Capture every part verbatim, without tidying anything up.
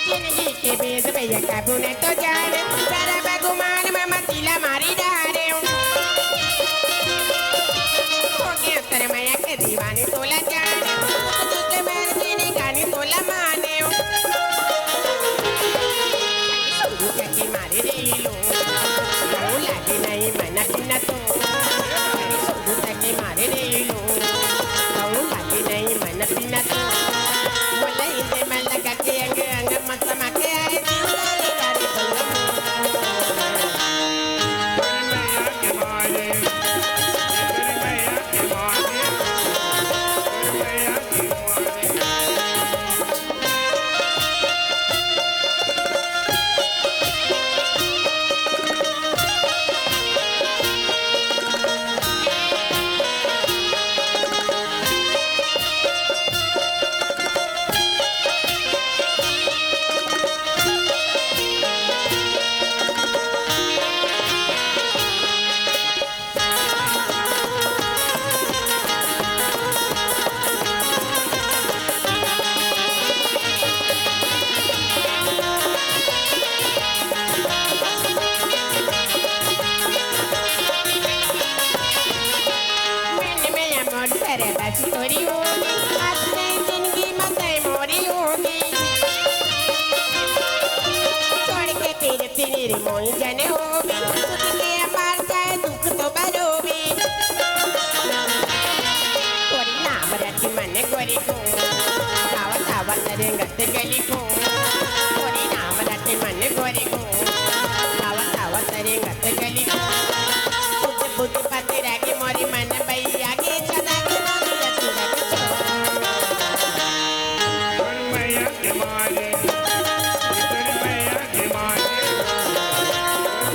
जिंदगी के भेद भैया काबू नहीं तो जाने, सारा बगुमान में मतीला मारी डारे। हो गया तेरे मैया के दीवानी तोला जाने, दूसरे मेरे जीने गानी तोला माने। सुरू के मारे रे लो, लो लागे नहीं मन बिना तो। सुरू के मारे रे लो, लो लागे नहीं मन बिना तो। बोले इसे मन लगा के अंग अंग मत समा के आए, जीव लाले लाले बंगम। मन में अमर सरबस तोरी होगी, अपने जिंदगी में तय मोरी होगी। छोड़ के तेरे तेरे मोई जने होगी, सुख के अपार चाहे दुख तो बरोगी। तोरी नाम रति मन गोरी को, गावा गावा तरेंगत गली को। तोरी नाम रति मन गोरी को, गावा गावा तरेंगत गली को। बुझ बुझ पतरा के मोरी मन भैया के चला के मोरी रति रति छोड़। मैया के मारे, मैया के मारे,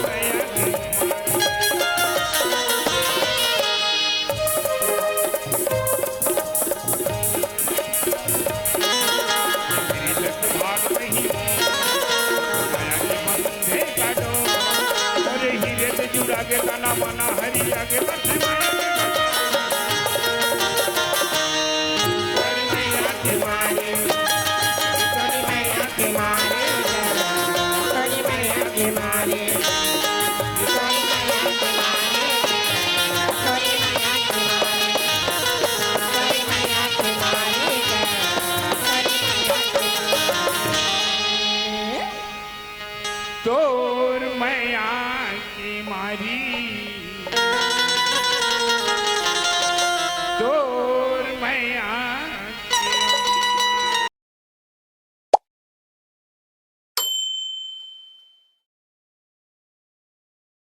मैया के मारे। भाग नहीं, माया के बंधे का डोर। अरे हीरे से जुड़ा के तना मना हरी आगे बढ़ते माया के बंधे। अरे मैया के मारे, अरे मैया के मारे, अरे मैया के मारे।